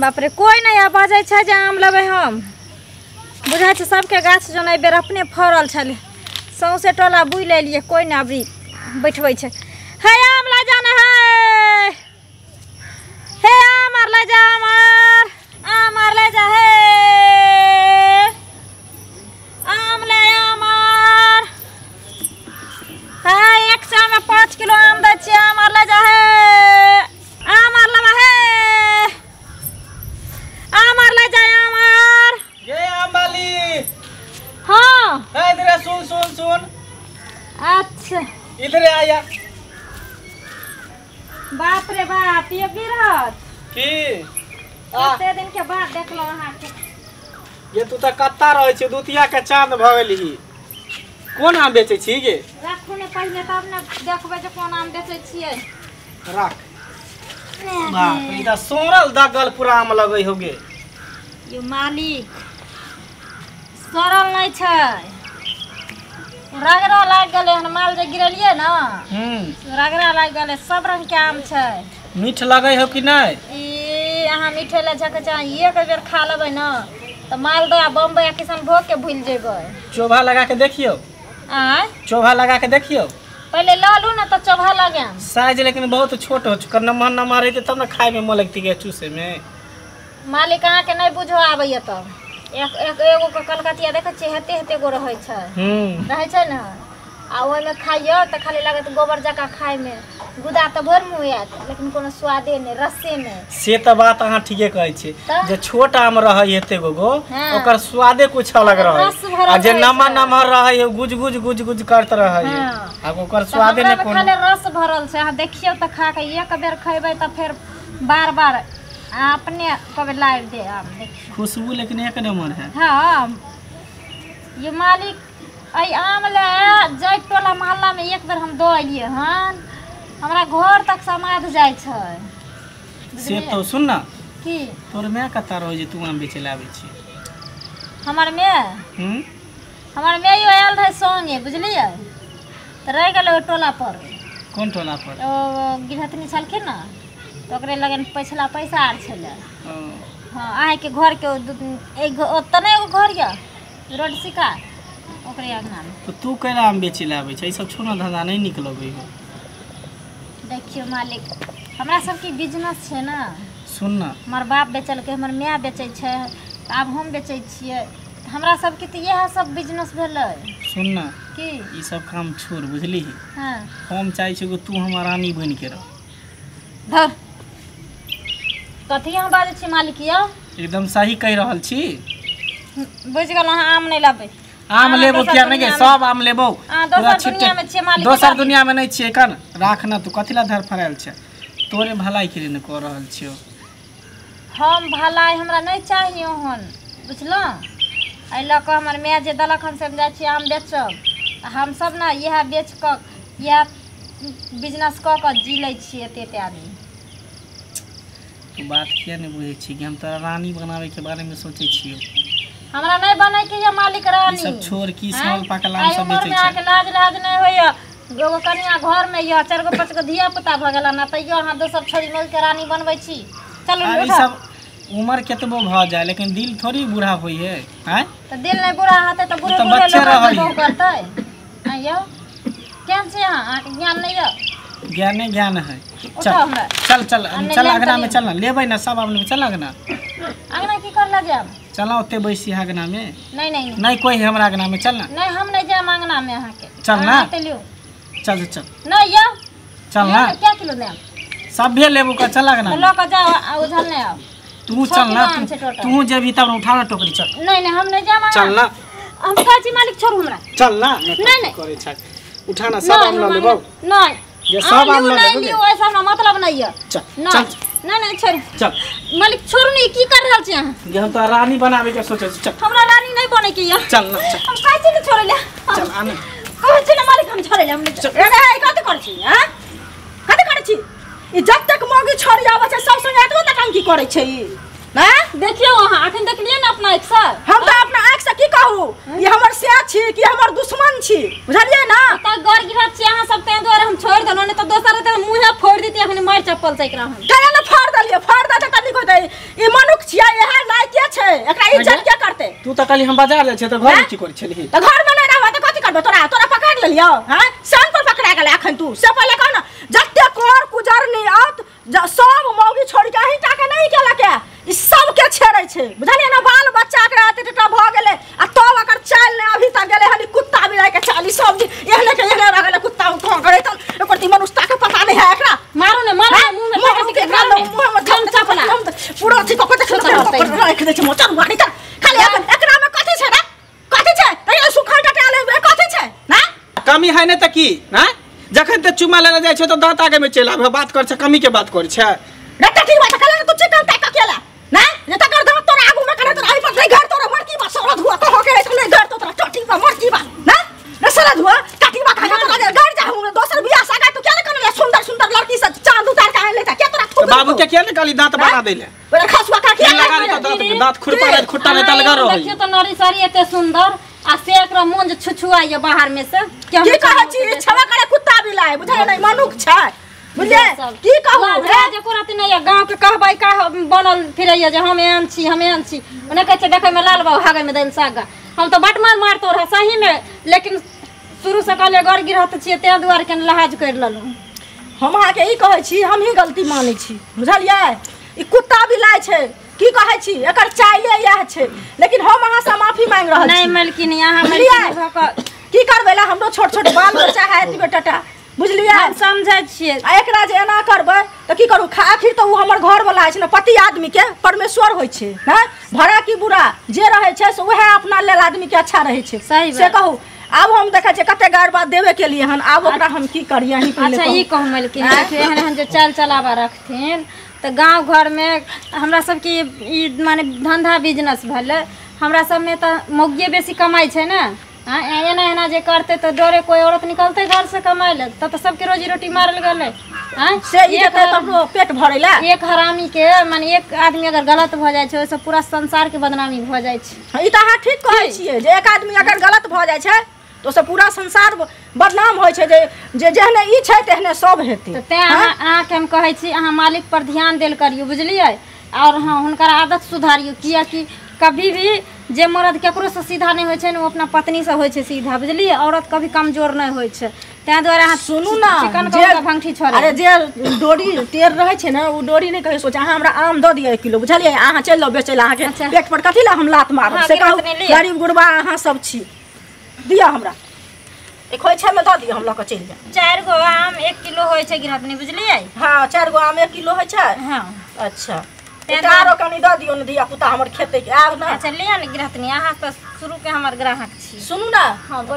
बाप रे कोई नहीं आ बाजै छै जे आम लेबै हम। बुझाइ छै सबके गाछ जन एहि बेर अपने फड़ल छलै, सौंसे टोला बुलि एलियै, कोई नहि अबरी बैठबै छै। हे आम लऽ जाना है, हे आम आर लऽ जा, आम आर, आम आर लऽ जा, हे आम ले आम आर। हे 100 में 5 किलो आम दै छियै, आम आर लऽ जा, हे आम आर लेबै, हे आम आर लऽ जा, आम आर। ये आम वाली। हाँ ए इधर सुन सुन सुन। अच्छा इधर आया। बाप रे बाप, ये बिरहत की कते दिन के बाद देखलो अहाँ के। ये तू त कत्ता रहै छी, दुतिया के चांद भ गेली। कोन आम बेचै छी गे? राखू ने पहिने तब ने देखबै जे कोन आम बेचै छियै। राख। बाप रे, ई त सोरल दगल पूरा आम लगै हो गे। यो मालिक सड़ल नहीं छै, रगड़ा लागि गेलै हन। माल जे गिरेलियै ने, रगड़ा लागि गेलै। सब रंग के आम छै। मीठ लगै हो कि नहीं? ई अहाँ मीठे लए झकै छै, एक बेर खा लेबै ने तऽ मालदह आ बम्बई आ किशनभोग के भूलि जेबै। चोभा लगा के देखियौ। आँय चोभा लगा के देखियौ। पहिले लऽ लू ने तऽ चोभा लगायब। साइज लेकिन बहुत छोट हो चुका, नमहर नमहर रहतै तब ने खाय में मन लगतै गे चूसे में। मालिक अहाँके नहि बुझो आबैया तब। एक एक एगो के कलकतिया देखै छियै, हेते हेते गो रहै छै, रहै छै ने। आ ओहिमे खाइयौ तऽ खाली लागत गोबर जकाँ खायमे, गुदा तऽ भरि मुँह आयत लेकिन कोनो स्वादे नहि, रसे नहि। से तऽ बात अहाँ ठीके कहै छी, जे छोट आम रहै हेते गो गो ओकर स्वादे कुछ अलग रहै, आ जे नमहर नमहर रहै गुज गुज गुज गुज करत रहै, आ ओकर स्वादे नहि कोनो। खाली रस भरल छै। अहाँ देखियौ तऽ खा के एक बेर खैबै तऽ फेर बार बार अपने कभी लाबि दे आम। देखियौ खुशबू लेकिन एक नंबर है। हाँ ये मालिक एहि आम ले जाय टोला मोहल्ला में एक बेर हम दऽ एलियै हन, हमरा घर तक समाध जाइ छै। से तो सुन ना, की तोर my कतऽ रहै जे तू आम बेचै लए आबै छी? हमर my, हमर माइयो आयल रहै संगे, बुझलियै, तऽ रहि गेलै ओहि टोला पर। कोन टोला पर? ओ गृहस्थनी छलखिन ने, तऽ ओकरे लगन पछिला पैसा आर छलै। हाँ अहाँके घरके ओतऽ नहि एगो घर यऽ रोड सिका, ओकरे अङ्गनामे। तऽ तू कैला आम बेचै लए आबै छै? ई सब छोड़ना धंधा नहि नीक लगै हो। देखियौ मालिक, हमरा सबके बिजनेस छै ने। सुन ना, हमर बाप बेचलकै, हमर माय बेचै छै, आब हम बेचै छियै, हमरा सबके तऽ इएह सब बिजनेस भेलै। सुन ना, की ई सब काम छोड़, बुझली? हाँ हम चाहै छी कि तू हमर रानी बनि के रह। धर कथी अहाँ बाजै छी मालिक? यौ एकदम सही कहि रहल छी। बुझि गेलहुँ, अहाँ आम नहि लेबै। आम लेबो किया नहि गे? सब आम लेबो। दोसर दुनिया में छियै मालिक। दोसर दुनिया में नहीं छियै। कन राख ना, तू कथी ला धर फड़ायल छै? तोरे भलाई के लिए ने कऽ रहल छियौ। हम भलाई हमरा नहि चाही ओहन, बुझलहुँ? एहि लऽ कऽ हमर माय जे देलक हन से हम जाइ छी आम बेचब। हमसब ने इएह बेच कऽ इएह बिजनेस कऽ कऽ जी लै छियै एते एते आदमी। तू बात किया नहि बुझै छी कि हम तोरा रानी बनाबै के बारे में सोचै छियौ? हमरा नहीं बनै के ये मालिक रानी। सब छोड़ की साल पाकल आम सब बेचै छै। अहाँके लाज लाज नहि होइया? एगो कनिया घर में यऽ, 4 गो 5 गो धिया पुता भऽ गेल ना, तैयो अहाँ दोसर छोड़ी मिल के रानी बनबै छी। चलू ई सब उम्र केतबो भऽ जाय लेकिन दिल थोड़ी बूढ़ा होइ है। आँय तऽ दिल नहि बूढ़ा हेतै तऽ बूढ़े बूढ़े लोक बहु करतै। आँय यौ केहन छी अहाँ? अहाँके ज्ञान नहि यऽ? ज्ञाने ज्ञान है। चल चल चल चल अगना में चल ना, लेबै ना सब आम लेबै। चल अगना। अगना की कर ला जायब? चला ओते बैसी अगना में। नहीं नहीं नहीं कोई हमरा अगना में चल ना। नहीं हम नहीं जायब अंगना में अहाँके। चल ना, चल चल। नहीं यौ चल ना। क्या किलो देब? सभे लेबू का। चल अगना लऽ कऽ जाओ, उझल नहि आउ। तू चल ना, तू जेबही तब उठा ना टोकरी। चल। नहीं नहीं हम नहीं जायब। चल ना, हम कहै छी मालिक छोड़ू हमरा। चल ना। नहीं नहीं करै छै, उठा ना सब आम लऽ लेबौ। नहीं ये सब आम लऽ लेबौ, लियौ, ऐसा हमरा मतलब नहीं है। चल चल। नहीं नहीं छोड़ चल मालिक छोड़ू नहीं। की कर रहल छी अहाँ? ये हम तो रानी बनावे के सोचै छी। चल हमरा रानी नहीं बनै के ये। चल ना, चल। हम कहै छी ने छोड़ै ले। चल आने कहै छी ने मालिक हम छोड़ै ले। हम रे रे कथि करै छी? हां कथि करै छी? ई जब तक मौगी छोड़ी आबै छै सब संगे एतबो नटंकी करै छै ई। हैं देखियौ अहाँ अखन देखलियै ने अपना आँखि से। हम तऽ अपना आँखि से की कहू, ई हमर से छी कि हमर दुश्मन छी, बुझलियै ना? तऽ गौर गिरहत छी अहाँ सब, ताहि दुआरे हम छोड़ि देलहुँ, नहि तऽ दोसर रहतै तऽ मुँहे फोड़ि दितियै अखन मारि चप्पल से एकरा हम। केना ने फाड़ देलियै? फाड़ देतै तऽ नीक होतै। ई मनुख एकरा इज्जत के करतै? तू त कहली हम बाजार जाइ छै त घर में की करै छलही? त घर में नै रहबै त कथि करबै? तोरा तोरा पकड़ लेलियौ हां, सन पर पकड़ा गेलै अखन तू। से पहिले कह न, जते कर कुजर नै आउत सब मौगी छोड़ के अही टाके नहीं केलक के, ई सब के छेड़ै छै, बुझलियै ना? बाल बच्चा के एते टा भ गेलै आ तब एकर चाल नै अभी तक गेलै हन, कुत्ता बिलाई के चाल ई सब जी एहने के एहने रह गेलै कुत्ता कहाँ करे त एकर ती मनुष्यता के पता नहीं है एकरा। मारू ने मारू, मुंह में पकड़ के मारू, मुंह में चपला पूरा अथी क के देख राख दे छै मोचर वाणी त खाली अपन। एकरा में कथि छै रे? कथि छै? तैयो सुखल टटाले कथि छै ना? कमी है ने त की ना? जखन ते चुमा लेने जाइ छै त दांत आगे में चलि आबै, बात कर छै, कमी के बात कर छै। रे टटी बात कहला तू चिकन ताक केला ना? जे तकर दांत तोरा आगू में करे तोरा आई पर नहीं घर तोरा मरकी बा सोरा धुआ कह के नहीं घर तोरा टटी बा मरकी बा ना? रे साला धुआ टटी बा खा तोरा घर जा हम दोसर बियाह सागा तू क्या ने सुंदर सुंदर लड़की से चांद उतार के आन लेता क्या तोरा? थूक बाबू के क्या ने काली दांत बना देले ओरा खसुआ का क्या लगा रे? दांत दांत खुरपा रे खुट्टा नहीं त लगा रहल। देखियो त नरी सारी एते सुंदर आ से एकरा मोन जे छुछुआइए बाहर में से। की कहै छी? छवा करे कुत्ता बिलाय, बुझलियै नै? मनुख छै, बुझलियै? की कहू रे जे कोराती नै गांव के कहबै का बनल फिरैया जे हम एहन छी हम एहन छी। ओने कहै छै देखै में लाल बाबू हागे में दैल सागा। हम त बटमार मारतो रह सही में, लेकिन शुरू से कहलियै घर गिरहत छियै तें दुआरे के लहाज कर लेलहुँ। हम अहाँके ई कहै छी, हम ही गलती मानै छी, बुझलियै? ई कुत्ता बिलाय छै, की कहै छी, एकर चाइले इएह छै, लेकिन हम अहाँ से माफी मांगि रहल छी। नहीं मलकिन, अहाँ मलकिन भऽ कऽ की करबै ला? हमरो छोट छोट बाल बच्चा है एतबे बेटाटा, बुझलियै? हम समझै छियै। आ एकरा जे एना करबै तऽ की करू? आखिर तऽ ओ हमर घर वाला अछि ने, पति आदमी के परमेश्वर होइ छै ने, भरा की बुरा जे रहै छै से उएह अपना लेल आदमी के अच्छा रहै छै। सही से कहू। आब हम देखै छियै कते गारि बात देबे केलियै हन, आब ओकरा हम की करियै? अहीं अच्छा ई कहू मलकिन, देखियौ एहन एहन जे चाल चलावा रखथिन तऽ गाँव घरमे हमरा सबके ई माने धंधा बिजनेस भेलै, हमरा सबमे तऽ मौगिए बेसी कमाइ छै ने। एना एना जे करतै तऽ डरे कोइ औरत निकलतै घर से कमाइ लए, तब तऽ सबके रोजी रोटी मारल गेलै। से ई जेतै तब पेट भरै लए। एक हरामी के माने एक आदमी अगर गलत भऽ जाइ छै ओहिसँ पूरा संसार के बदनामी भऽ जाइ छै। ई तऽ अहाँ ठीक कहै छियै जे एक आदमी अगर गलत भऽ जाइ छै तऽ ओहिसँ पूरा संसार बदनाम होइ छै, जे जेहने ई छै तेहने सब हेतै। तऽ तेँ अहाँके हम कहै छी अहाँ मालिक पर ध्यान देल करियौ, बुझलियै? और हाँ हुनकर आदत सुधारियौ, कियाकि कभी भी जे मर्द केकरो से सीधा नहीं होइ छै ने, ओ अपना पत्नी से होइ छै सीधा, बुझलियै? औरत कभी कमजोर नहीं होइ छै। तेँ दुआरे अहाँ सुनू ना, चिकन के भंगठी छोड़े। अरे जे डोरी टेर रहै छै ने, ओ डोरी नहि कहियो सोच। अहाँ हमरा आम दऽ दिअ 1 किलो, बुझलियै? अहाँ चलि जाउ बेचै लए, अहाँके पेट पर कथी लए हम लात मारब? से कहू, गरीब गुरबा अहाँ सब छी, दिअ हमरा एक खोइछा में दऽ दिअ, हम लऽ कऽ चलि जायब। 4 गो आम 1 किलो होइ छै गिरहतनी, बुझलियै? हाँ, 4 गो आम 1 किलो होइ छै। हाँ अच्छा, आरो कनी दऽ दियौ ने, धिया पुता हमर खेतै आब ने। अच्छा लिअ ने गिरहतनी, अहाँ तऽ शुरू के हमर ग्राहक छी। सुनू ने,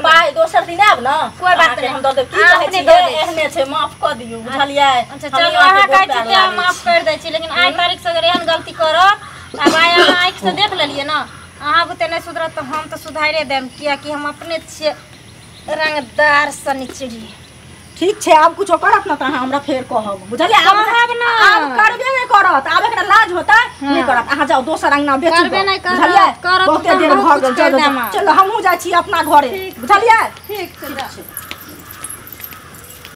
पाइ दोसर दिन आयब ने, कोइ बात नहि, हम दऽ देब। की कहै छी, एहने छै, माफ कऽ दियौ, बुझलियै? अच्छा चलू, अहाँ कहै छी तेँ हम माफ करि दै छी, लेकिन आइ तारीख से अगर एहन गलती करब, आब आइ अहाँ आँखि से देख लेलियै ने, अहाँ बुते नहि सुधरत तऽ हम तऽ सुधारे देब, कियाकि हम अपने छियै रंगदार सनिचरी। ठीक छै, आब कुछो करत ना तऽ अहाँ हमरा फेर कहब, बुझलियै? आब कहब ना, आब करबे नहि करत, आब एकरा लाज होतै नहि करत। अहाँ जाउ दोसर अंगना बेचू, करबे नहि करत, बहुते देर भऽ गेल। चलू चलू, हमहूँ जाइ छी अपना घरे, बुझलियै? ठीक छै।